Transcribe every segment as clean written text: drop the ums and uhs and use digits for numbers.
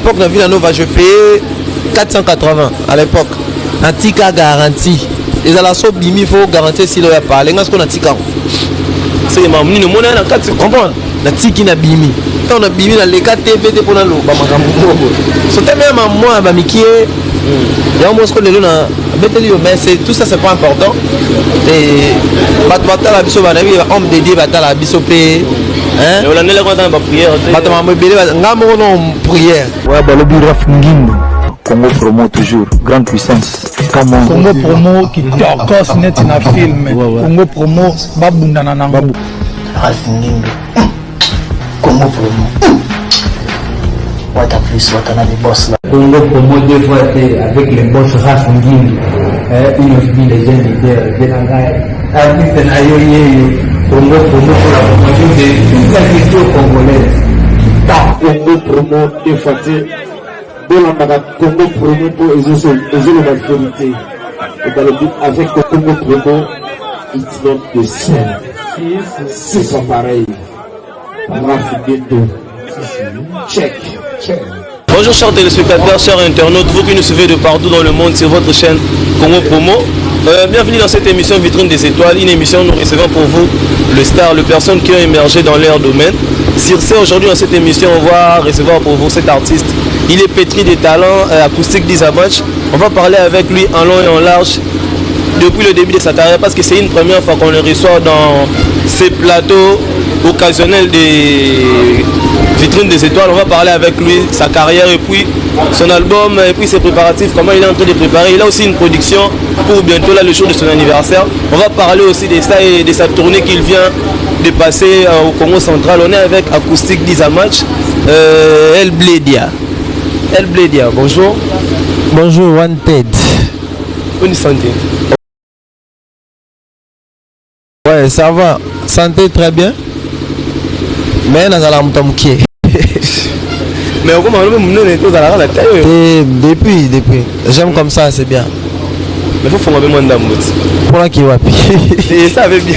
L'époque, na Villanova, je payais 480 à l'époque. Natika garantie. Ezala so bimi, faut garantie esili oyo ya parle nga siko natika yango. Seke makambo nini omona ye na kati? Comprendre, natiki, na bimi. Ntango na bimi, naleka te mpe te mpona loba makambo moko so te meme mwa ya bamikie yango moko. Siko lelo na abeteli yo, mais c'est tout ça, c'est pas important. Et bato batala biso, banayebi homme de Dieu batala biso mpe, hein? Olandelaki ata na baprière te? Bato makambo ebele, nga moko no prière. Ouais, balobi Raf Ngindo. Congo Promo toujours, grande puissance. Come on. Congo Promo kitokos neti na film. Congo Promo babundana nango. Ralph Ngindo. Congo Promo. Wata plus, Wata na les boss là. Congo Promo deux fois te avec le boss Raf Ngindu, eh, Innoss'B, le jeune leader de la ngai artiste na yo yeyo. Congo Promo pour la promotion de toute la culture congolaise. Congo Promo deux fois te, bolandaka Congo Promo mpo ezoloba vérité. Balobi avec Congo Promo, it's not the same, c'est pas pareil. Raf Ngindo, check check. Bonjour chers téléspectateurs, chers internautes, vous qui nous suivez de partout dans le monde sur votre chaîne Congo Promo. Bienvenue dans cette émission Vitrine des Étoiles, une émission où nous recevons pour vous le star, les personnes qui ont émergé dans leur domaine. Sur ce, aujourd'hui dans cette émission, on va recevoir pour vous cet artiste. Il est pétri de talents, Acoustique Dizamach. On va parler avec lui en long et en large depuis le début de sa carrière parce que c'est une première fois qu'on le reçoit dans ces plateaux occasionnels des Vitrines des Étoiles. On va parler avec lui, sa carrière et puis son album et puis ses préparatifs, comment il est en train de préparer. Il a aussi une production pour bientôt là, le jour de son anniversaire. On va parler aussi de ça et de sa tournée qu'il vient de passer au Congo central. On est avec Acoustique Dizamach, El Bledia. El Bledia, bonjour. Bonjour Wanted. Bonne santé? Ouais, ça va, santé très bien, mais nazala moto ya mokie. Mais okoma lobi monene, tozalaka na taille oyo. Te, depuis j'aime comme ça, c'est bien. Mais faut fonga mpe mwa ndambo ti. Mpona ki wapi? Et ça avait bien.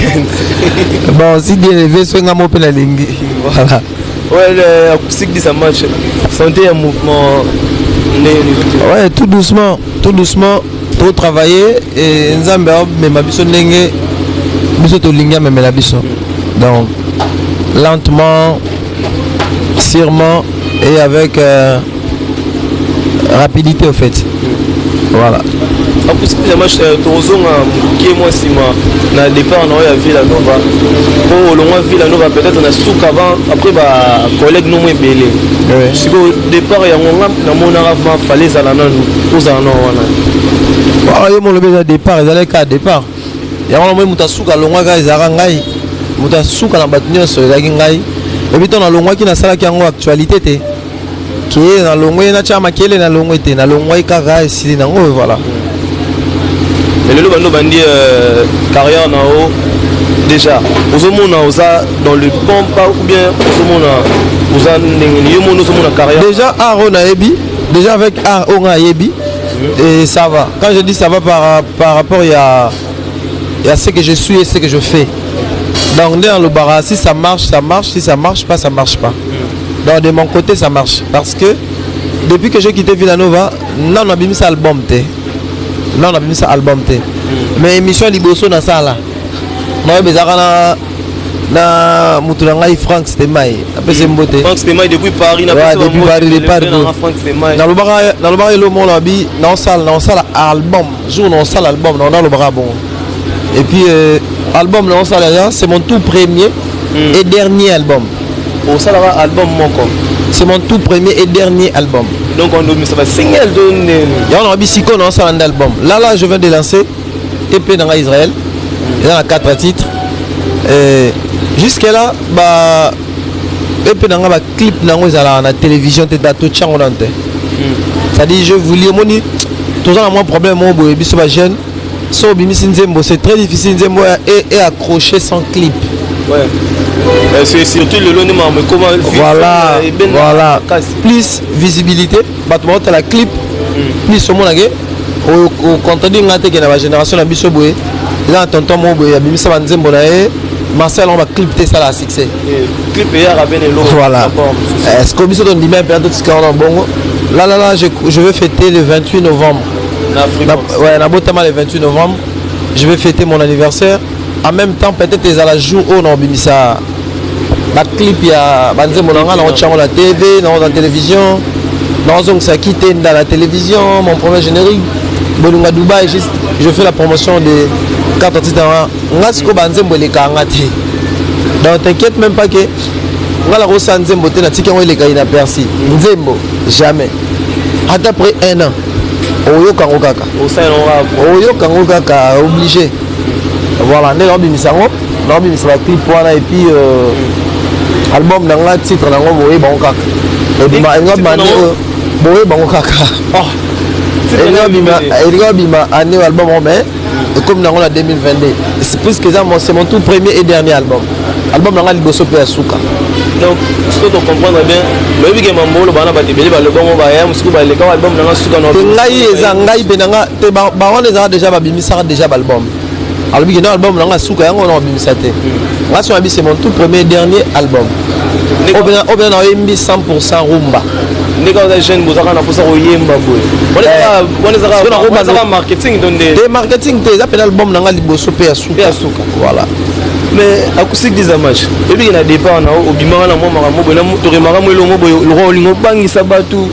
Bon, si bien élevé, soki nga mo mpe nalingi, voilà. Ouais, le Acoustique Dizamach, santé ya mouvement ndenge nini? Ouais, tout doucement, tout doucement, pour travailler et Nzambe amema biso ndenge biso tolingi amemela biso. Donc lentement, sûrement et avec rapidité au fait, voilà. Acoustique Dizamach, tozonga moke mwa nsima na départ na oyo ya Villa Nova, po olongwa Villa Nova peut-être na suka avant, après bacollègue nomo ebele. Sikoyo départ yango, nga namonaka vraiment fallait ezala nanu, ozala nano wana. Bon, yo molobi eza départ, ezalaki kaka départ yango. Namoni moto asuka alongwaka, ezalaka ngai. Moto asuka na bato nyonso ezalaki ngai. Epi to nalongwaki, nasalaki yango actualité te ke nalongwe, natya makele, nalongwe te, nalongwaki kaka, esili nango, voilà. Mais lelo bando bandi carrière na yo déjà, ozomona oza dans le bon pas ou bien ozomona oza ndenge nini? Yo mona ozomona carrière? Déjà art oyo nayebi, déjà avec art oyo ngai nayebi, et ça va. Quand je dis ça va, par rapport ya ce que je suis et ce que je fais. Donc nde nalobaka, si ça marche, ça marche, si ça marche pas, ça marche pas. Donc de mon côté, ça marche parce que depuis que j'ai quitté Villanova, nano abimisa album te, nano abimisa album te. Mais émission liboso nasala naoyeba ezalaka na mutu na ngai Frank Stemai, apesi mbote. Frank Stemai depuis Paris. Ouais, depuis Paris, depuis Paris. Frank Stemai. Nalobaka elo moko na bi naosala album, jour naosala album na nalobaka bongo. Et puis album naosala ya, c'est mon tout premier et dernier album. Osalaka album moko? C'est mon tout premier et dernier album. Donc ondomisa basingle to ndeni? Yango na bi sikoyo naosala nde album. Là je viens de lancer EP na ngai Israël, eza na 4 titres. Jusque là ba EP na ngai, baclip nango ezalaka na télévision te, totia yango nano te. C'est-à-dire je voulais, omoni toza na mwa problème moko boye, biso bajeune, so obimisi nzembo, c'est très difficile nzembo e accroché sans clip. Ouais. C'est surtout lelo nde makambo ekoma. Voilà, plus visibilité, bato baotala clip plus. Omonake ocontredire nga te ke na bagénération na biso boye, eza na tonton moko boye abimisa banzembo na ye, Marcel, yango baclip te esalaka succès. Clip eyaka bene eloko. Voilà, est ce que biso tondima mpena totika wana bongo? Là, là, là, je vais fêter le 28 novembre. Na Afrique. Ouais, nabotama le 28 novembre. Je vais fêter mon anniversaire. En même temps, peut-être ezala jour oyo na obimisa baclip ya banzembo na nga, na otyango na TV, na télévision, naozongisa Kitenda na télévision, mon premier générique, Bolinga Dubai. Juste je fais la promotion de quatre artistes na nga. Sikoyo banzembo elekaka nga te, donc t'inquiète même pas que nga nakosala nzembo te, natiki yango eleka inaperçu. Nzembo jamais, ata après un an oyoka yango kaka. Oyoka yango kaka, obligé. Voilà, nde naobimisa yango, naobimisa baclip wana et puis album na nga, titre nango boyeba yango kaka, ebima nde oyo, boyeba yango kaka. Elingi obima année oyo album yango, mais ekomi nango na 2022, puisque eza c'est mon tout premier et dernier album, album na nga liboso mpe ya suka. Donc soki tocomprendre bien, oyebi ke mambo oloba wana, bato ebele balobango, baya mosuku baleka album nanga suka na te. Ngai eza ngai mpe nanga te, bawana ezalaka déjà, babimisaka déjà baalbum. Alobi ke no, album nanga suka yango wana, babimisa te. Nga so nabi c'est mon tout premier dernier album oyo mpena naoyembi 100 rumba. Ndenge oza jeune, bozaka na mposa koyemba boye, wana ezaka marketing to nde? Te, marketing te, eza mpena album nanga liboso mpe ya suka. Ya suka. Voilà. Mais Acoustique Dizamage, oyebiki na départ na obimaka na mwa makambo boye, toremaka mwa elongo boye, lokwa olingo obangisa bato,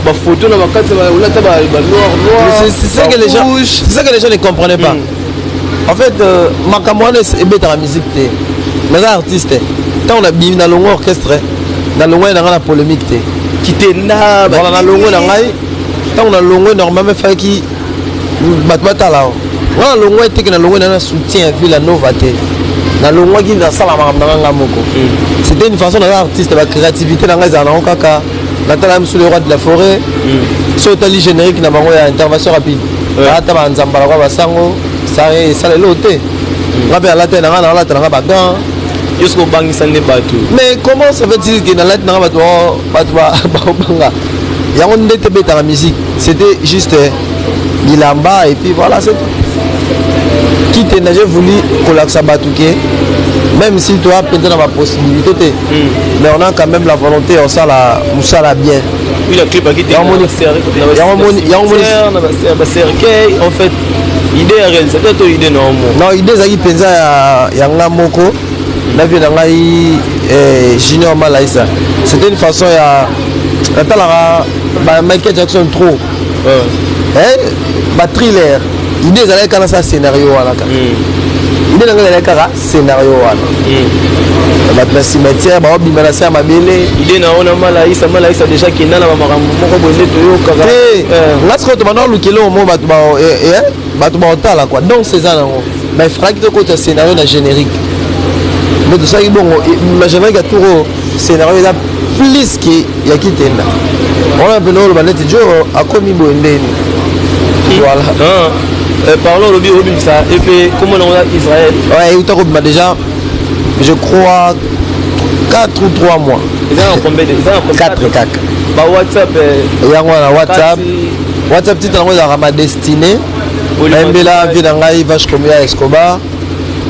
bafoto na bakati, olata banoir noir. C'est ça que les gens, c'est ça que les gens ne comprenaient pas. En fait, makambo wana ebetaka musique te. Naza artiste, ntango nabimi, nalongwa orchestre, nalongwa na ngai na polémique te. Kitenda. Voilà, nalongwe na ngai. Ntango nalongwe, normalement efalaki bato batala o nga nalongwa eteke, nalongwe na soutien ya Villa Nova te. Nalongwaki, nasala makambo na nga nga moko. C'était une façon, naza artiste, bacréativité na ngai ezala nango kaka. Natala misu le roi de la forêt, so otali générique na bango ya Intervention rapide, alata banzambala kwa basango sare, esala eloko te. Nga mpe alata na nga, nalata na nga bagants. Yo soki obangisa nde bato. Mais comment ça veut dire que nalati nanga, bato bato baobanga yango nde te betaka musique? C'était juste bilamba et puis voilà, c'est tout. Kitenda, j'ai voulu kolakisa bato ke même si toi mpenza na bapossibilité te, mais on a quand même la volonté, osala mosala bien. Oui, la clip akite. Yango moni bacercueil. En fait, idée ya réalisateur to idée na mo? Non, idée ezalaki mpenza ya nga moko na vie na ngai, Junior Malaisa. C'était une façon ya natalaka ba Michael Jackson trop, bathriller. Idée ezalaki kaka nasala scénario wana kaka. Idée na ngai ezalaki kaka scénario wana, bato na cimetière baobima na se ya mabele. Idée na ona Malaisa, Malaisa déjà kenda na bamakambo moko boye nde toyokaka. Te, nga sikoyo tobanda olukela omo bato bato baotala quoi. Donc c'est eza nango, mais efalaki tokota scénario na générique nde tosalaki bongo. Na générique ya tour oyo, scénario eza plus ke ya Kitenda wana mpena oloba neti jo akomi boye ndeni. Voilà. Parlons, olobi obimisa epe, kombo nango Israël. Ouais, euta kobima déjà, je crois 4 ou 3 mois. Eza na combien? Eza na 4 kaka. Ba WhatsApp? Yango wana WhatsApp. WhatsApp, titre yango ezalaka Ma destinée. Nayembela vie na ngai Vache Komia Escobar,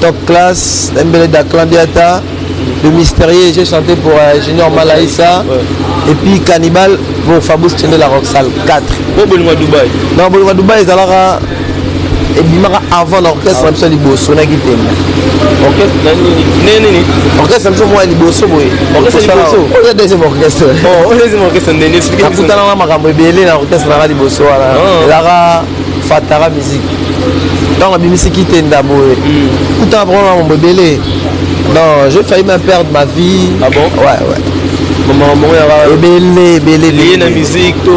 Top Class, nayembela Daclan Diata, Le Mystérieux, j'ai chanté pour Junior Malaïsa, et puis Cannibal pour Fabrice Tchendela Roxal 4. Po Bolingo ya Dubai? Non, Bolingo ya Dubai ezalaka, ebimaka avant na orchestre na biso ya liboso na Kitenda. Orchestre na nini nini? Orchestre na biso moko ya liboso boye. Orchestre liboso? Oyo deuxième orchestre. Oh, oyo deuxième orchestre ndeni? Explique. Nakutana na makambo ebele na orchestre nanga liboso wana. Ezalaka Fatara Musique. Ntango abimisi Kitenda boye, kutana vraiment na makambo ebele. Non, j'ai failli même perdre ma vie. Ah bon? Ouais. Makambo yaka ebele ebele. Lié na musique to?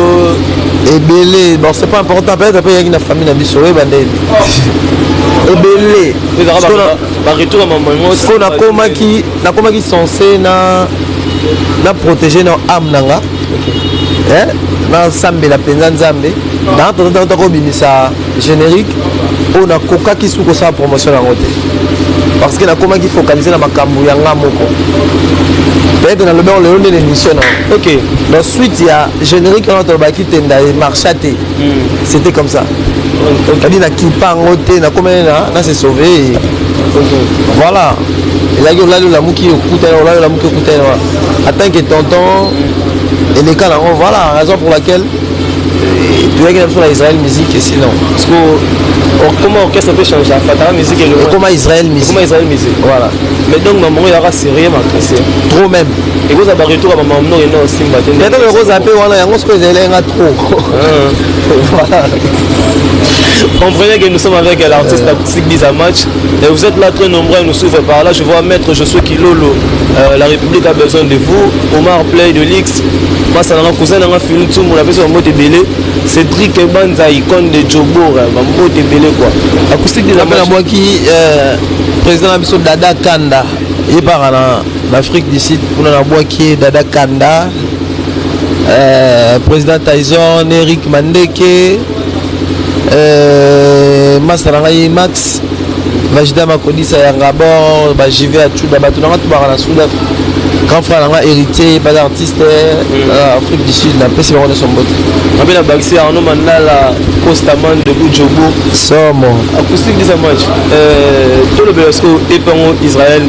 Ebele. Bon, c'est pas important. Peut-être mpe eyaki na famille na biso, oyeba ndeni ebele. Baretour ya mambo yango. Siko nakomaki censé na protéger na âme na nga, nasambela mpenza Nzambe. Naatata kobimisa générique oyo, nakokaki su kosala promotion yango te parce que nakomaki focalisé na makambo ya nga moko. Peut-être nalobi yango lelo nde na émission na. Donc suite ya générique wana, tolobaki Tenda emarcha te, c'était comme ça. Kadi nakipa yango te, nakomani na se sauver. Voilà, ezalaki olali olamuki okutani, olali olamuki okutani. En tant que tonton, Eleka nango, voilà raison pour laquelle toyaki na biso na Israel Musique et sinon. Parce que comment orchestre peut changer Fatara Musique et Ekoma Israel Musique. Ekoma Israel Musique. Voilà. Mais donc maman yaka sérieux makasi. Trop même. Ekozala ba retour ya ba maman nord eno simba te. Peut-être ekozala mpe wana yango sikoyo ezali nga trop. Voilà. Comprenez que nous sommes avec l'artiste acoustique Disa Match et vous êtes là très nombreux à nous suivre par là. Je vois Maître Josué Kilolo, la République a besoin de vous. Omar Play de l'X, Massalanga cousin nanga Finu Tsumbu, la personne Mbote Belé, Cédric Banza, icône de Djobour, Mbote Belé quoi. Acoustique Disa Match. Moi qui président na biso Dada Kanda, il part en Afrique du Sud, pour na qui Dada Kanda, président Tyson, Eric Mandeke, Massalanga Max, Vajida Makodisa Yangabor, ba JV Achuda, bato nanga tubaka na Sud, grand frère nanga héritier, pas d'artiste Afrique du Sud, napesi bango nyonso mbote. Mabe na bakisi Arnaud Mandala, Costaman de Djobo. Somo. Acoustique Disa Match. Tolobela siko epango Israël.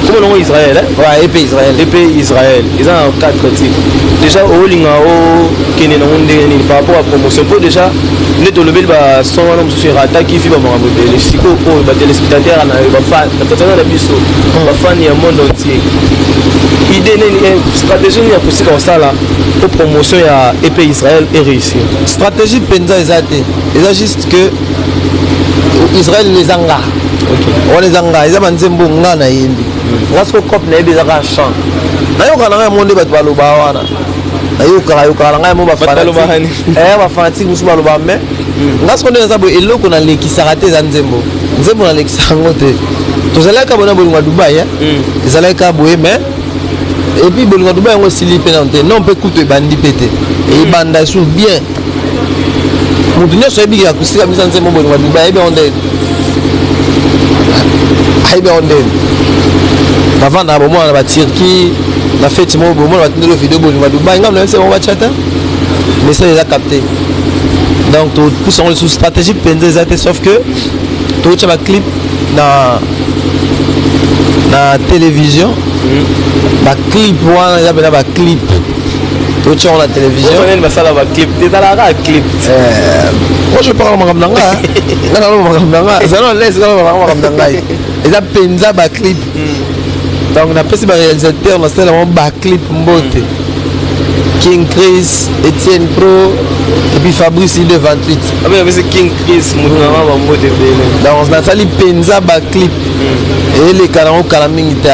Comment nango Israël, hein? Ouais, EP Israël. EP Israël. Ils ont 4 titres. Déjà olinga o kene nango ndenge nini par rapport à promotion po déjà nde tolobeli ba son wana mosusu erataki fi bamakambo ebele. Sikoyo oyo batéléspectateur na yo, bafan na biso, bafani ya monde entier, idée nini, stratégie nini ya kosika kosala po promotion ya EP Israël est réussir? Stratégie mpenza eza te, eza juste que Israël eza nga wana, eza nga, eza banzembo nga nayembi nga. Siko cope nayebi eza kaka chant, nayokaka na ngai yango nde bato baloba wana, nayokaka yokaka na ngai yango. Bafanatique mosusu baloba, mais nga siko nde naza boye, eloko nalekisaka te eza nzembo. Nzembo nalekisaka yango te. Tozalaki kaka boye na bolingo ya Dubai, ezalaki kaka boye. Mais et puis bolingo ya Dubai yango esili mpe nano te, non mpe kutu ebandi mpe te, ebanda esu bien. Moto nyonso ayebi Acoustique abimisa nzembo bolingo ya Dubai, ayebi yango ndeni, ayebi yango ndeni. Bavandaka bomona na baturquie na feti moko, bomona batindeli video bolingo ya Dubai. Ngai nayebisa bango batya te, message eza capté. Donc topusa yango lisusu. Stratégie mpenza eza te, sauf que totya baclip na télévision. Baclip wana eza mpenza baclip, totya yango na télévision. Basala baclip, ezalaka clip. Moi je parle makambo na nga, nga naloba makambo na nga, ezala lese, nga naloba makambo na ngai, eza mpenza baclip. Donc napesi baréalisateur, nasala bango baclip mbote: King Chris, Etienne Pro et puis Fabrice Ide 28. Apesi King Chris, moto nanga, bambote ebele. Donc nasali mpenza baclip, eleka nango kala mingi te,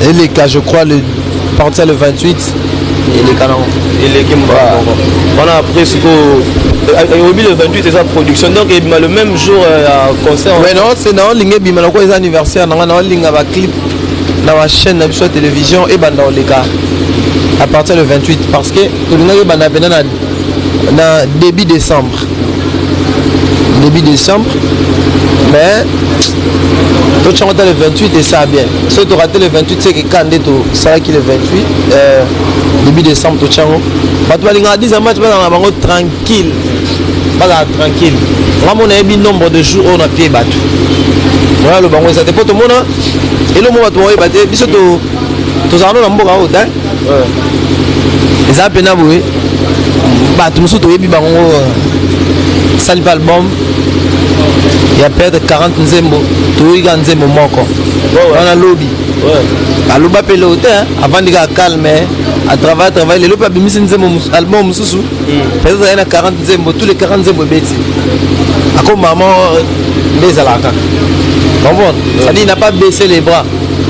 eleka je crois le partir le 28, eleka nango. Eleki mbala moko wana. Après sikoyo oyebi le 28 eza production, donc ebima le même jour ya concert? Ouais, non, c'est naolinga ebima lokola eza anniversaire nanga, naolinga baclip na bachaîne na biso ya télévision ebanda koleka à partir le 28, parce que tolingaki ebanda mpena na début décembre, début décembre, mais totyango ta le 28 et ça bien. Soki toraté le 28, c'est que ka nde tosalaki le 28, début décembre totyango. Bato balingaka 10 match, bazala na bango tranquille, bazala tranquille. Nga mo nayebi nombre de jours oyo na pie bato oyo aloba yango eza te, mpo tomona eloko mo bato baoyeba te. Biso tozala no na mboka oyo te, eza mpena boye. Bato mosusu toyebi bango, sali mpe album ya peut-être 40 nzembo, toyoki kaka nzembo moko wana lobi, aloba mpe lelo te, avandi kaka calme, atravaille, travaille. Lelo mpe abimisi nzembo, album mosusu, peut-être aye na 40 nzembo, tous les 40 nzembo ebeti, akoma nde ezalaka kaka. Comprendre, c'est-à-dire il n'a pas baissé les bras.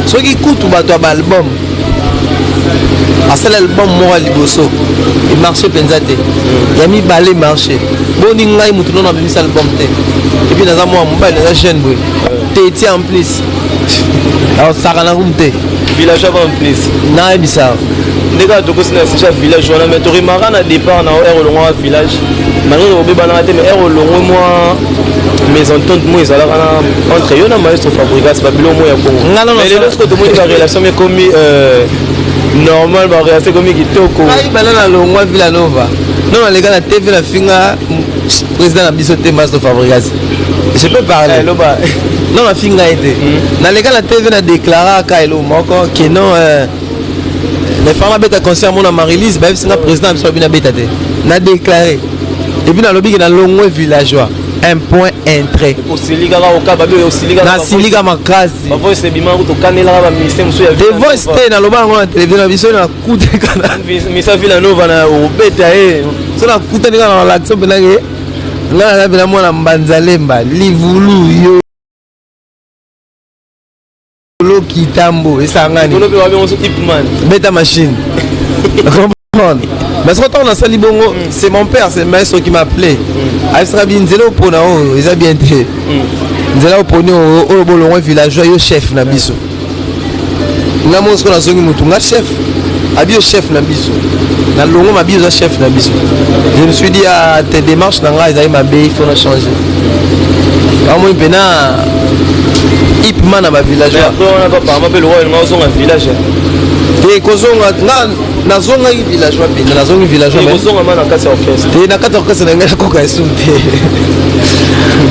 Soki kutu bato ya baalbum, asala album moko ya liboso emarché mpenza te, ya mibale marché, boni ngai motu nono abimisa album te, et puis naza mwa mobali, naza jeune boye te, ti en plus osaka na kumu te. Village en plus. Nayebisa. Nde kaka tokosi na sujet ya village wana, mais toremarka na départ na ere olongwa wa village, malgré obebanaka te, mais ere olongwe mwa mésentente mo ezalaka na entre yo na maestro Fabrigas, babilo mo ya bongo. Mais lelo sikoyo tomoni barelation ekomi normal, barelation ekomi kitoko. Ngai bana na longwa Villa Nova, non, naleka na TV na finga président na biso te, maestro Fabrigas, je peux parler. Loba. Non, nafinga ye te. Naleka na TV na déclaraka elo moko ke non, Nefanga nabeta concert mona Marilise, bayebisi nga président na biso alobi nabeta te. Na déclaré. Et puis nalobi ke nalongwe villageois. Un point, un trait. Osilikaka okaba be osilikaka. Nasilika makasi. Bavoice ebima kutu okanelaka bamusicien mosusu ya The Voice te, naloba yango na télévision na biso nakutekana. Misa Villanova na obeta ye. So nakutani kaka na relaxo mpenza ke ngai naza mpenza mwana Mbanzalemba livulu yo lo kitambo esangani beta machine, comprendre? Mais soki ntango nasali bongo, c'est mon père, c'est le maestro qui m'appelait, ayebisaka bi nzela opona oyo eza bien te, nzela oponi oyo oyo bolongwe villageois, yo chef na biso. Nga moko sikoyo nazongi motu, nga chef abi yo chef na biso, nalongo mabi oza chef na biso. Je me suis dit, ah, te, démarche na ngai ezali mabe, il faut na changer. Amoni mpena ipma na bavillageois. Après wana apparemment mpe lokwa elinga ozonga village. Te, kozonga nga nazongaki villageois mpenza, nazongi villageois. Kozonga ma na kati ya orchestre. Te, na kati ya orchestre na ngai nakoka esu te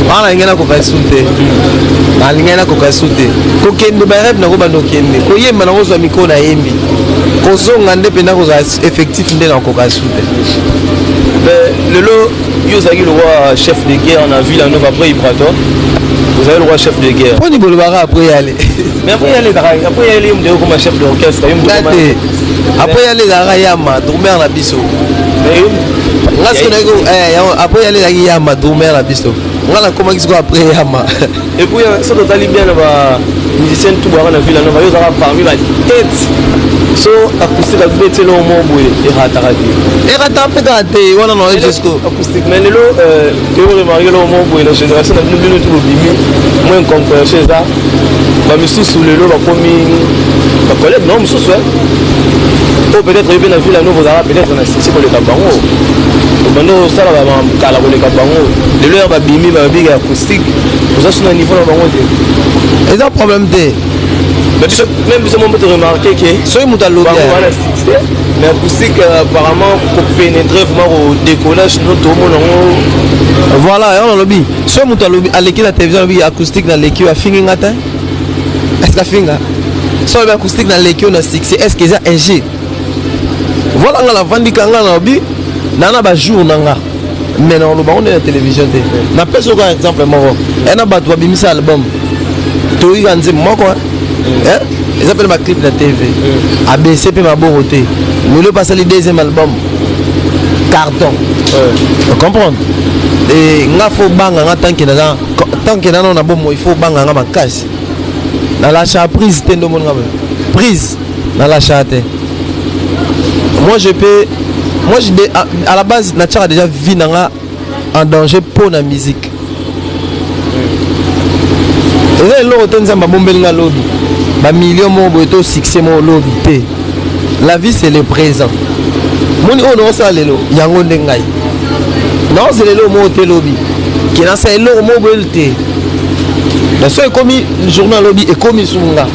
wana, nalingai nakoka esu te, nalingai nakoka esu te. Kokende barep nakobanda okende koyemba, nakozwa micro nayembi. Kozonga nde mpenza kozala effectif nde nakoka esu te. Mais lelo yo ozalaki lokwa chef de guerre na Ville Nova après Ibrator, ozalaki lokwa chef de guerre. Mponi bolobaka après yale? Mais après yale ezalaka, après yale yo moto okoma chef d'orchestre, yo moto. Nga te, après yale ezalaka yama drummer na biso. Nga sikoyo nayaki après yale, ezalaki yama drummer na biso, nga nakomaki sikoyo après yama. Et puis soki totali bien na bamusicien tout bwaka na Ville Nova, yo ozalaka parmi batête. So acoustique abeti eloko moko boye, erataka te. Erataka mpe kaka te wana na jusco. Acoustique, mais lelo toyo remarquer eloko moko boye na génération na bino. Bino tu bobimi mwa incompréhension, eza bamisusu lelo bakomi bacollègue nao mosusu oyo peut-être yo mpe na Ville Nova ozalaka peut-être na sisi koleka bango, obanda osala kala koleka bango. Lelo ya babimi babika acoustique, oza so na niveau na bango te. Eza problème te. Même biso mo toremarquer ke soki moto alobi wana succès, mais acoustique apparemment kopénétrer vraiment kodécollage no tomona yango. Voilà, yango nalobi, soki moto alobi, aleki na télévision, alobi acoustique naleki oyo, afingi nga te. Est ce que afinga? Soki alobi acoustique naleki oyo na succès, est ce que eza injure? Voilà, nga navandika, nga nalobi naa na bajour na nga, mais nakoloba ngo nde na télévision te. Napesi oka exemple moko e na bato babimisa album, toyika nzembo moko eza mpe na baclip na TV, abese mpe maboko te. Lelo mpe asali deuxième album carton, comprendre? E nga faut banga nga tant que naza, tant que nano na bomoi, il faut banga nga makasi. Nalâcha prise te, ndomoni nga prise nalâcha te. Moi je peux, moi je, à la base natiaka déjà vie na nga en danger mpo na musique. Eza eloko te Nzambe abombeli nga lobi bamillion moko boye to succès moko lobi te. La vie, c'est le présent. Moni oyo naosala lelo, yango nde ngai naozela eloko moko te lobi ke nasala eloko moko boye te. Na so ekomi journal alobi ekomi sunga,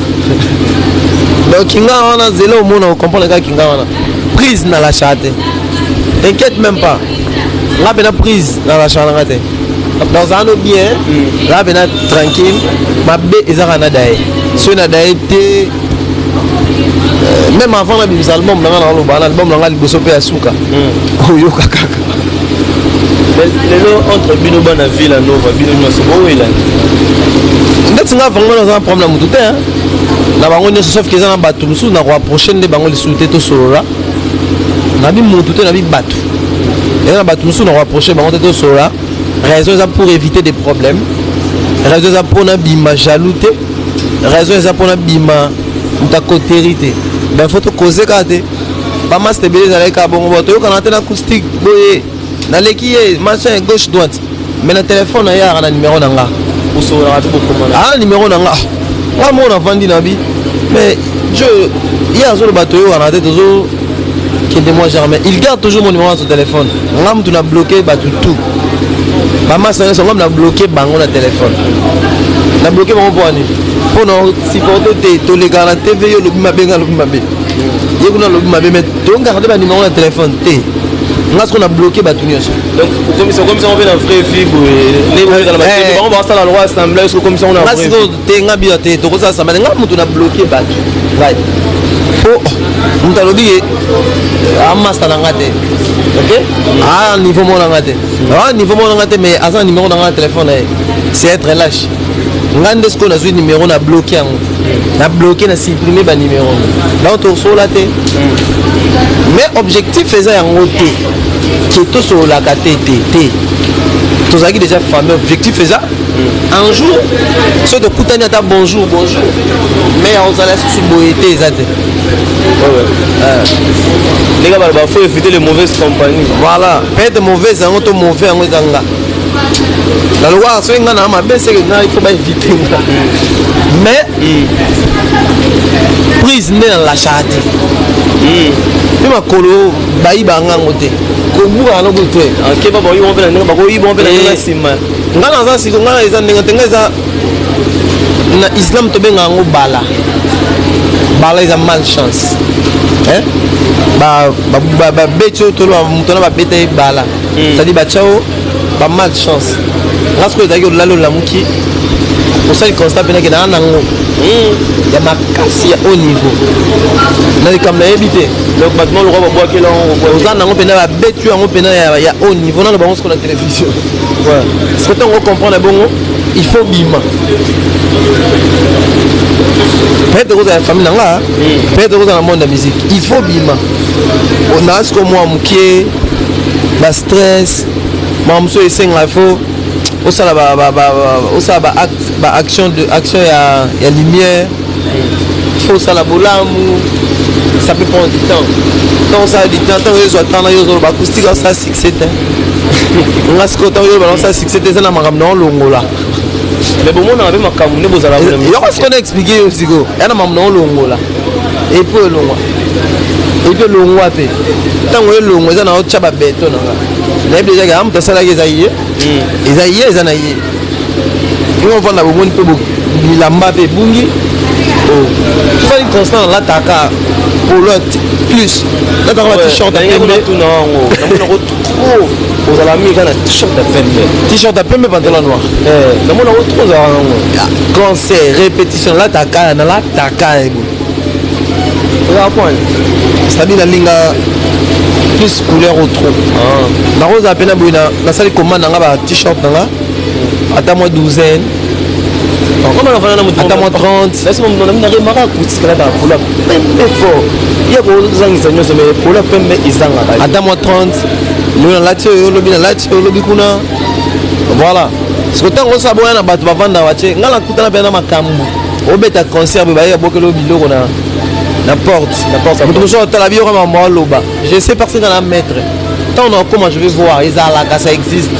donc kinga wana zela omona ocomprendre kaka. Kinga wana prise na lâcha te, t'inquiète même pas. Nga mpena prise na lâcha nanga te, donc zala no bien, zala mpena tranquille. Mabe ezaka na daye, soki na daye te. Même avant nabimisa album nanga, naoloba na album nanga liboso mpe ya suka, oyoka kaka. Lelo entre bino bana Villa Nova, bino nyonso bowelani? Ndeti nga vraiment naza na problème na motu te na bango nyonso, sauf ke eza na bato mosusu na koapproche nde bango lisusu te. Tosolola nabi motu te, nabi bato, eza na bato mosusu na koapproche bango te tosolola. Raison eza pour éviter des problèmes, raison eza mpona bima jaloux te, raison eza mpona bima moto akoteri te. Ben faut tokoze kaka te. Bamaster ebele ezalaki kaka bongo, bo toyokana te na acoustique boye, naleki ye machin gauche droite, mais na telefone ayaka na numéro na nga. Bosololaka te, bokomana? Ah, numéro na nga, nga moko navandi na bi, mais je ye azoloba toyokana te, tozo kende moi jamais. Il garde toujours mon numéro dans son téléphone. Nga mutu na bloqué bato tout, bamasa nyonso nga na bloqué bango na téléphone. Na bloqué bango mpo ani? Mpo na supporte te. Tolekaka na TV, yo olobi mabe, nga alobi mabe, ye kuna alobi mabe, mais togarde banuméro na téléphone te. Nga siko na bloqué bato nyonso. Donc okomisa mpe na vraie vie boye, bango basala lokwa assemblée, soki okomisa ngo na nga siko te, nga bino te, tokozala assemblée. Nga mutu na bloqué bato ngai. Po moto alobi ye amasta na nga te, ok, aa niveau moko na nga te, aa niveau moko na nga te, mais aza na numéro na nga na telefone na ye, c'est être lâche. Nga nde sikoyo nazwi numéro na bloqué yango, na bloqué, na supprime banuméro, donc tosola te. Mais objectif eza yango te ke tosololaka te, te te, tozalaki déjà famille. Objectif eza un jour soki tokutani, ata bonjour bonjour, mais ozala susu boye te, eza te. Ndenge baloba, faut éviter les mauvaises compagnies. Voilà, peut-être mauvaise yango to mauvais yango eza nga nalobaka. Soki nga na mabe, seke nga il faut baéviter nga, mais prise nde nalashaka te, mpe makolo bayiba ngango te, kobukaka nobo te. Keba, bakoyiba mpe na ndenge, bakoyiba mpe na ndenge ya nsima. Nga naza siko, nga eza ndenge te. Nga eza na islam, tobenga yango bala. Bala eza malchance. Babeti oyo toloba moto na babeta ye bala, c'est-à-dire batya o bamalchance. Nga sikoyo ezalaki olali, olamuki, osali constat mpenake naa nango ya makasi ya haut niveau na likambo nayebi te. Donc bato moko lokwa babwakela yango. Oza nango mpena, babeti yango mpena ya haut niveau. Nano bango siko na télévision siko ntango comprendre bongo, il faut bima. Peut-être kozala ya famille na nga, peut-être kozala na monde ya musique, il faut bima. Naa siko mwa mokie bastress, makambo mosusu esenga, il faut osala baaction de action ya lumière, il faut osala bolamu. Ça peut prendre du temps. Ntango osala du temps, ntango ezwa temps na yo, ozoloba acoustique osala succès te. Nga sikoyo ntango yoloba na osala succès te, eza na makambo na olongola. Mais bomonaka mpe makambo nde bozala. Yoko sikoyo na expliquer yo sikoyo, ya na makambo na olongola, et puis elongwa, et puis elongwa mpe. Ntango elongwa, eza na otya babeto na nga, nayebi déjà ke moto asalaki eza ye, eza ye, eza na ye. Ngo ovanda, bomoni mpe bilamba mpe ebungi. Sali constant, nalataka polo plus, nataka ba t-shirt ya pembe. Tuna yango, namonako trop ozala mingi kaka na t-shirt ya pembe. T-shirt ya pembe, pantalon noir. Namonako trop ozala yango. Concert, répétition, nalataka, nalataka ebo. Ozala point. C'est-à-dire nalinga plus couleur au trop. Nakozala mpena boye, nasali commande nanga ba t-shirt nanga, ata mwa douzaine, ata mwa 30. Naremaka acoustique alataka polo ya pembe fort, ye kozangisa nyonso, mais polo ya pembe ezangaka. Ata mwa 30, lelo nalati oyo, olobi nalati oyo, olobi kuna. Voilà, siko ntango osala boya na bato bavanda batie, ngai nakutana mpe na makambo. Obeta concert boye, baye babokeli biloko na porte. Moto mosusu atala biyoka makambo aloba. Je sais parce que na maître, ntango na okoma, je vais voir, ezalaka, ça existe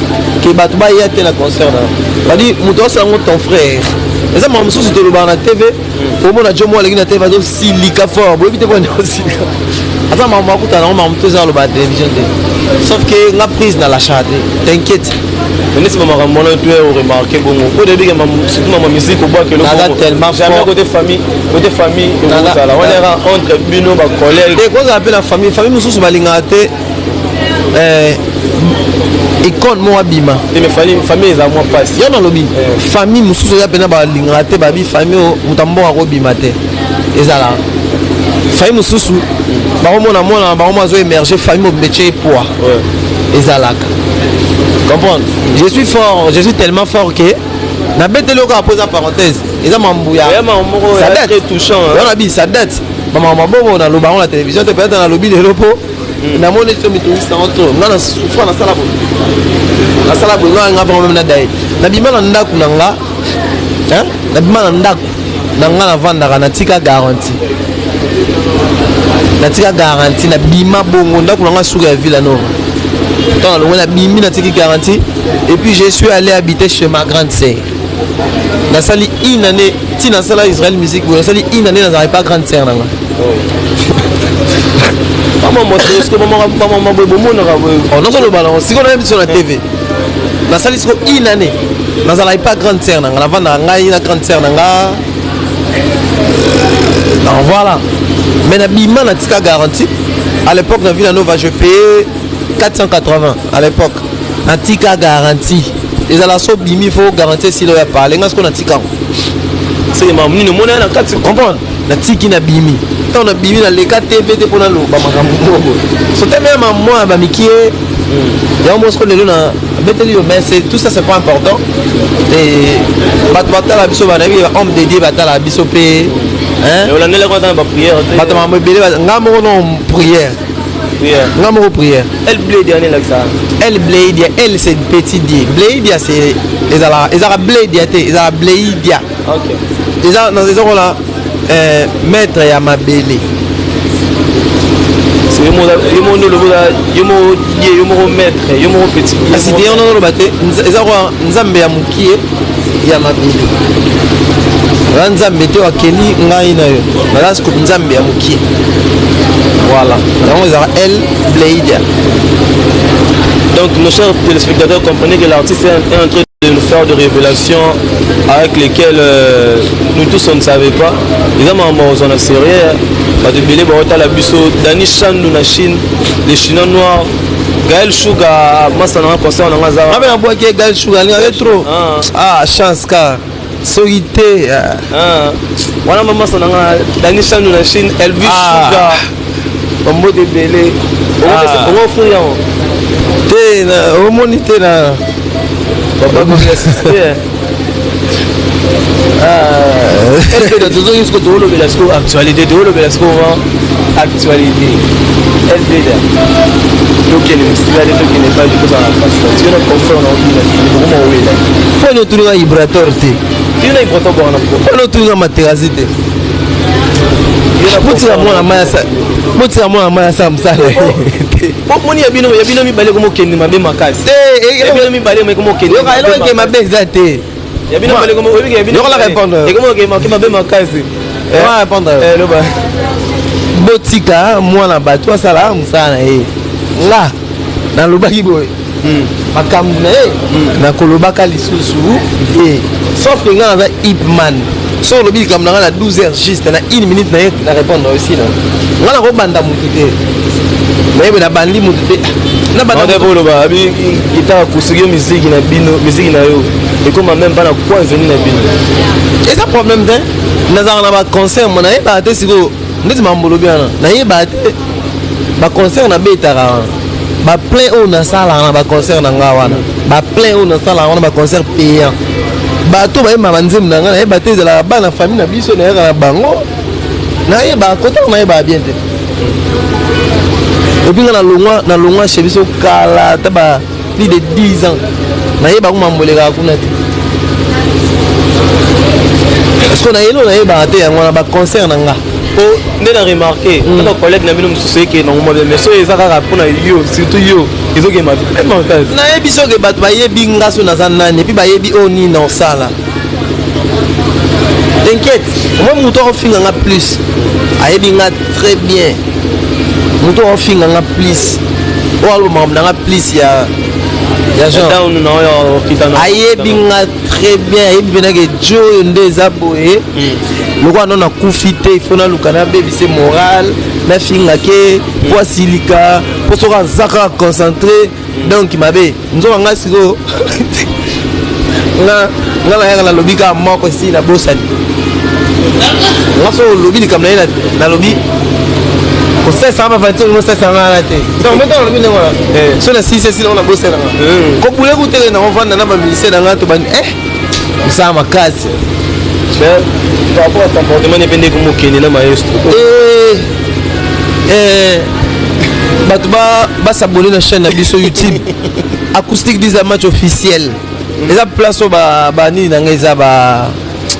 ke bato baya te na concert na badi moto asala yango. Ton frère, eza makambo mosusu tolobaka na TV. Omona jo mo aleki na TV, azosilika fort, boyebi te mpona osilika. Aza makambo akutana nango, makambo to eza aloba na télévision te, sauf ke nga prise na lâchaka te, t'inquiète. Neti bamakambo wana to oremarquer bongo po toyebi ke surtout mama musique obwaka. Naza tellement jamais fort. Côté famille, côté famille ekozala wana eka entre bino bacollègue. Te, kozala mpe na famille. Famille mosusu balingaka te icône moko abima. Te, mais famille eza mwa mpasi. Yo nalobi famille mosusu eza mpena balingaka te, babi famille oyo moto ambongo akobima te. Ezalaka famille mosusu bakomona mwana bango azo émerger, famille mobimba etie poids. Ezalaka comprendre. Je suis fort, je suis tellement fort que nabeteli yo kaka mpo eza parenthèse, eza mambu ya Ya makambo moko ça ya date. Très touchant, hein. Wana bi ça date, bamakambo mabongo naloba yango na télévision te. Peut-être nalobi lelo mpo namoni so mitungisi nango to nga na souffra. Nasala boye, nasala boye, nga vraiment même na daye, nabima na ndako na nga, hein? Nabima na ndako na nga, navandaka, natika garantie, natika garantie, nabima bongo. Ndako na nga suka ya Villa Nova. Ntango nalongwe, nabimi, natiki garantie, et puis je suis allé habiter chez ma grande sœur. Nasali une année ti nasala Israel Musique boye, nasali une année, nazalaki pas grande sœur na nga. Bamama boye bomonaka boye. Oh, nazoloba nango sikoyo, nayebi biso na TV. Nasali sikoyo une année, nazalaki pas grande sœur na nga, navandaka ngai na grande sœur na nga. Donc voilà, mais nabima, natika garantie. À l'époque na Villa Nova, je payais 480 à l'époque. Natika garantie, ezala so bimi, faut garantie esili oyo ya parle nga sikoyo natika yango. Seke makambo nini omona na kati? Comprendre, natiki, nabimi. Ntango nabimi, naleka TV te mpo naloba makambo moko soteme ma mwa ya bamikie yango moko. Siko lelo na beteli yo, mais c'est tout ça, c'est pas important. Et bato batala biso, banayebi homme de Dieu, batala biso mpe. Olandelaka ata na baprière te? Bato makambo ebele. Nga moko no prière. Nga moko prière. El Blade wana elakisa? El Bleidia, El c'est petit dieu, Bleidia c'est ezalaka, ezalaka Bleidia te, ezalaka Bleidia. Eza eza kola maître ya mabele. Yo moko nde olobi, yo moko die, yo moko maître, yo moko petit. Kasi te, wana oloba te, eza kwa Nzambe ya mokie ya mabele. Aza Nzambe te akeli ngai na yo, naza sikoyo Nzambe ya mokie. Voilà, yango ezalaka El Bleidia. Donc, nos chers téléspectateurs, comprenez que l'artiste est en train de nous faire des révélations avec lesquelles nous tous on ne savait pas. Eza makambo ozwa na sérieux. Bato ebele baotala biso, Dani Chandu na Chine, les Chinois noirs, Gaël Shuga, masa nanga, concert nanga aza. Abe nabwaki Gaël Shuga, alingaki trop. Ah, chance car soki te. Wana mamasa nanga Dani Chandu na Chine, Elvis Shuga, bambote ebele. Okofri yango? Te, omoni te na Papa. Tozongi siko, toolobela siko actualité, toolobela siko actualité. Elbeda, tokende mosika te, tokende pa tozala na mpasi, tio na confort na obina bokoma owela. Mponi otuninga vibrateur te? Tio na vibrateur bwana. Mponi otuninga materasi te? Botika mwana mai, botika mwana mai asala mosala. Moni ya bino, ya bino mibale komokende mabe makasi. Ya bino mibale komokende. Eloko mabe eza te. Ya bino mibale oyebiki ya bino. Yokola répondre. Ekomokende mabe makasi. Répondre. Loba. Botika mwana bato asala mosala na ye. Nga nalobaki boye, makambo na ye nakolobaka lisusu te, sauf que nga naza hipman. So olobi likambo na nga na 12 heures juste na une minute na ye na répondre aussi. Na nga nakobanda motu te, nayebe nabandi motu te. Nabanda oloba abi guitare acoustique, yo musique na bino, musique na yo ekoma même pas na quoi veni na bino. Eza problème te. Nazalaka na baconcert mo, nayebaka te sikoyo ndeti makambo olobi wana, nayebaka te. Baconcert nabetaka wana, baplein oyo nasalaka na baconcert na nga wana, baplein oyo nasalaka wana, baconcert payant, bato bayemba banzembo na ngai, nayeba te. Ezalaka bana famille na biso, nayaka na bango, nayebaka kotanga, nayebaka bien te. Et puis nga nalongwa, nalongwa chez biso kala, ata ba plus de 10 ans, nayebaka mambo elekaka kuna te, parce que nayeli oyo nayebaka te. Yango wana baconcert na nga. Po nde na remarqué na bacollègue na bino mosusu ekende nango mabe, mais so eza kaka mpona yo, surtout yo, ezokende mabe makasi. Nayebi soki bato bayebi nga so naza nani, et puis bayebi oyo nini na osala. T'inquiète, moi moto akofinga nga plus ayebi nga très bien. Moto akofinga nga plus, oyo aloba makambo na nga plus ya genre ayebi nga très bien, ayebi mpenake jo oyo nde eza boye. Lokola no nakufi te, il faut naluka nabebise moral, nafingake po asilika, mpo soki aza kaka concentré donc mabe. Nzoka nga sikoyo nga nga nayaka, nalobi kaka moko esi nabosani. Nga so olobi likambo na ye, nalobi kosalisaka bavati, olingi osalisa nga wana te. Donc moto nalobi ndenge wana, so na sisi esili ngo, nabosananga kobule kutele nango, vanda na baministère na nga, tobandi mosala makasi. Mais par rapport à comportement ne mpe ndenge mokende na maestro? Bato basabone na chaîne na biso YouTube, Acoustique Diza Match officiel. Eza place oyo banini na ngai, eza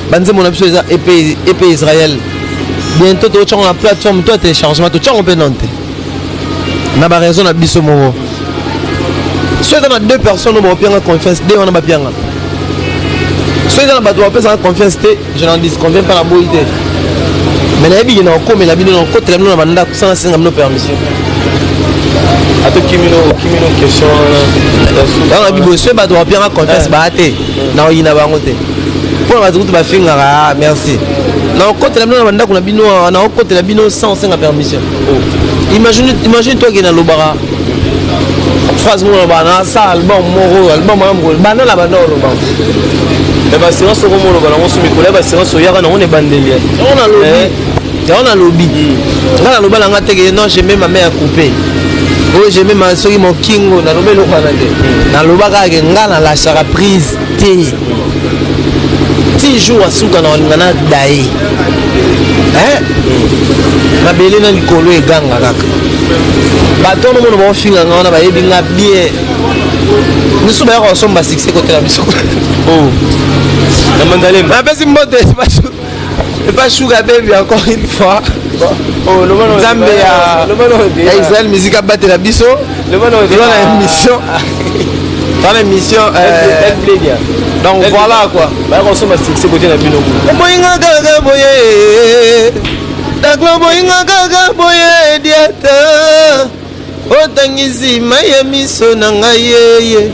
banzembo na biso, eza EP Israël. Bientôt totyango na plateforme to ya téléchargement, totyango mpe non te na baraison na biso moko. So eza na deux personnes oyo baopianga confiance de wana, bapianga. So eza na bato bapesanga confiance te, je n'en disconviens pas, na boyi te, mais nayebi ke na okomela bino, na okotela bino na bandako sans nasenga bino permission. Ata kimino kimino question wana. Yango na biboye, soki bato bapianga confiance baya te, na oyina bango te. Mpona bato kutu bafingaka, ah, merci, na okotela bino na bandako na bino awa, na okotela bino sans osenga permission. Imagine, imagine toi ke nalobaka phrase moko, nalobaka na sa album moko, album wana mokolo banda na banda oloba. Mais baséance okomoloba nango so mikolo ya baséance oyaka nango na ebandeli. Yango nalobi. Yango nalobi, nga naloba na nga teke non, je mets ma main à couper, oyo je mets ma soki mokingo, naloba eloko wana te. Naloba kaka ke nga nalashaka prise te ti jour asuka na kolinga na daye mabele na likolo eganga kaka. Bato wana omona baofinga nga wana, bayebi nga bien. Misu bayaka kosomba succès kotela biso. Oh. Na Mandalema. Napesi mbote epa Sugar Baby encore une fois. Oh, Nzambe ya Israel Musique abatela biso. Toza na émission, toza na émission, donc voilà quoi. Bayaka kosomba succès kote na bino. Oboyinga kaka boye, daklo boyinga kaka boye, diata otangisi mai ya miso na ngai yeye.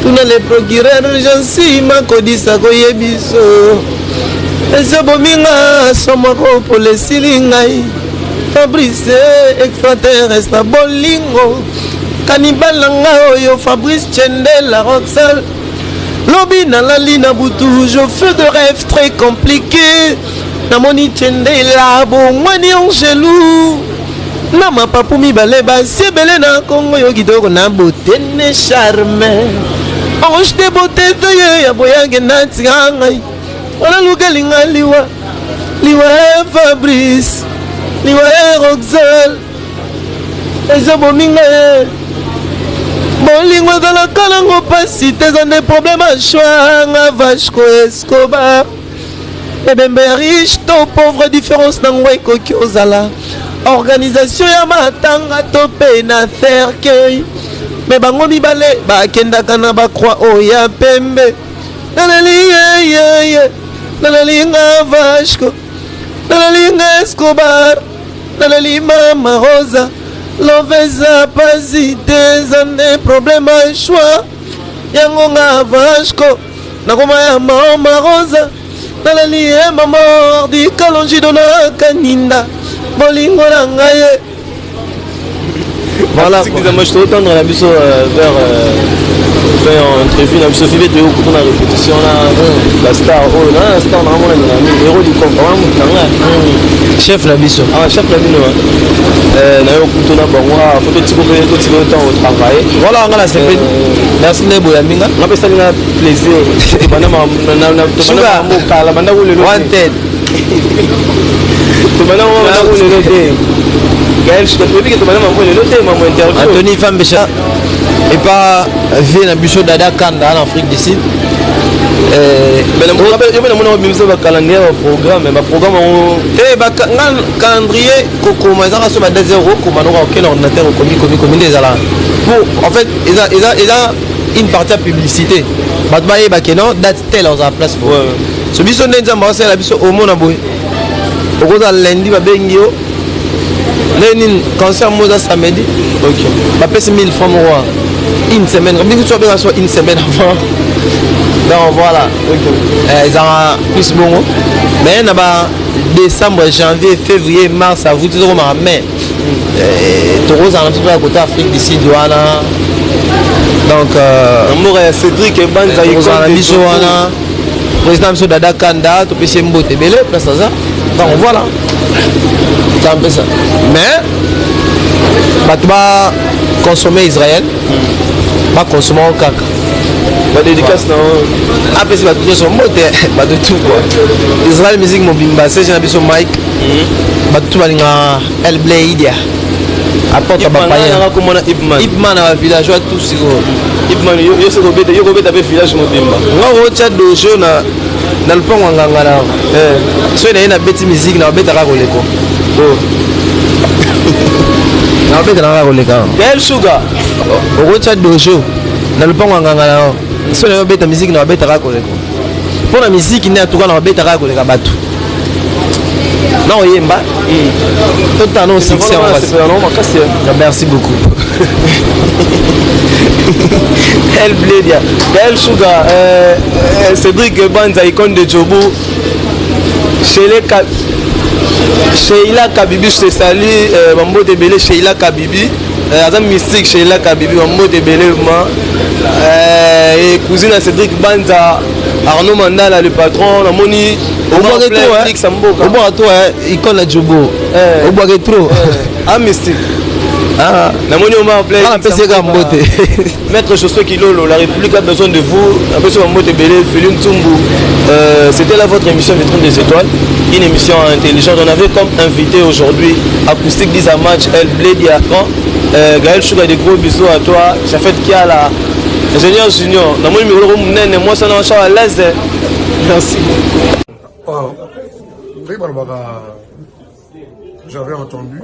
Tuna le procureur Jansi Makodisa koyebiso ezobominga somoko pola esili ngai. Fabrice extraterrestre, bolingo kanibal na ngai oyo Fabrice Chendela Roxal. Lobi nalali na butu, je fais de rêve très compliqué, namoni Chendela bongwani angelu na mapapu mibale, basi ebele na Kongo. Yo kitoko na beauté ne charme, ange de beauté toye ya boyange na tika ngai wana liwa liwa e Fabrice, liwa e Roxal ezobomi ngai. Bolingo ezalaka nango mpasi te, eza nde problème ya choix. Nga Vasco Escobar, ebembe ya riche to pauvre, différence nango ekoki ozala organisation ya matanga to mpe na cercueil, me bango mibale bakendaka na bacroix oyo ya pembe. Naleli yeyeye, naleli nga Vasco, naleli nga Escobar, naleli mama Rosa. Love eza pasi te, eza nde problème ya choix. Yango nga Vasco nakoma ya mama Rosa. Naleli ye mama Ordi Kalonjido na Kaninda, bolingo na ngai ye. Voilà. Moi, je totendre na biso vers fin entrevue na biso fibe, toyo kutu na répétition na la star oyo na star na mona na mingi, héros du Congo wana, motu na ngai. Chef na biso. Ah, chef na bino na yo kutu na bango. Ah, faut totiko mpe, totika yo ntango travailler. Voilà, nga na sepeli, merci nde boyambi nga. Nga mpe esali nga plaisir. Tobanda kala, banda kulelo. Wanted. Tobanda kulelo te. Gaël, toyebi ke tobanda mambo lelo te, mambo interview. Anthony Fambesha epa vie na biso Dada Kanda en Afrique du Sud. Yo mpe namona obimisa bacalendrier, baprogramme, baprogramme yango. Te, nga calendrier kokoma ezaka so ba 2 heures, okoma noka okende ordinateur, okomi komi komi nde ezala pour en fait eza une partie ya publicité, bato bayeba ke non, date telle ozala place boye. So biso nde Nzambe aosalela biso, omona boye, okozala lundi, babengi yo nde nini, concert mo eza samedi, bapesi 1000 francs moko wana une semaine, biso so babenga so une semaine avant. Donc voilà, ezalaka plus bongo, mais na ba décembre, janvier, février, mars, avril, tozokomaka mai, tokozala na biso mpe ya côté Afrique du Sud wana. Donc na mboka ya Cédrik Ebanza. Tokozala na biso wana, président biso Dada Kanda, topesi ye mbote ebele place aza. Donc voilà, c'est un peu ça, mais bato baconsommer Israël, baconsommer ngo kaka. Badédicace na apesi bato nyonso mbote, bato tout quoi, Israel Musique mobimba, cg na biso Mike, bato tout balingaka El Blade apporte bapaya. Komona Ipman. Ipman na bavillageois tout sikoyo. Ipman, yo soki obeta, yo kobeta mpe village mobimba. Nga otya dojo na lupango ya nganga na soki naye nabeti musique, na babetaka koleko, na babeta na kaka koleka. Gael Sugar. Okotya dojo na lupango ya nganga na yo, soki naye obeta musique, na babetaka koleko. Mpo na musique nde atuka na babetaka koleka bato na oyemba totala no succès. Makasi. Merci beaucoup. El Bledia, Gaël Sugar, Cédric Banza, icône de Djobou, Sheila Kabibi, je te salue, Mambo Debele, Sheila Kabibi, aza mystique, Sheila Kabibi, Mambo Debele, et cousine à Cédric Banza, Arnaud Mandala le patron, namoni Obwaka trop, hein. Obwaka trop, hein. Icône ya Djobo. Eh. Obwaka trop. Ah mystique. Ah. Namoni Omar Play. Ah, napesi ye kaka mbote. Maître Josué Kilolo, la République a besoin de vous. Napesi yo mbote ebele, Félix Ntumbu. C'était là votre émission Vitrine des Étoiles, une émission intelligente. On avait comme invité aujourd'hui Acoustique Disa Match, El Bledia, Gaël Chouka, des gros bisous à toi. Jafet Kiala, ingénieur junior. Namoni mikolo monene, mwasi wana à l'aise. Merci beaucoup. Oh, ndenge balobaka, j'avais entendu.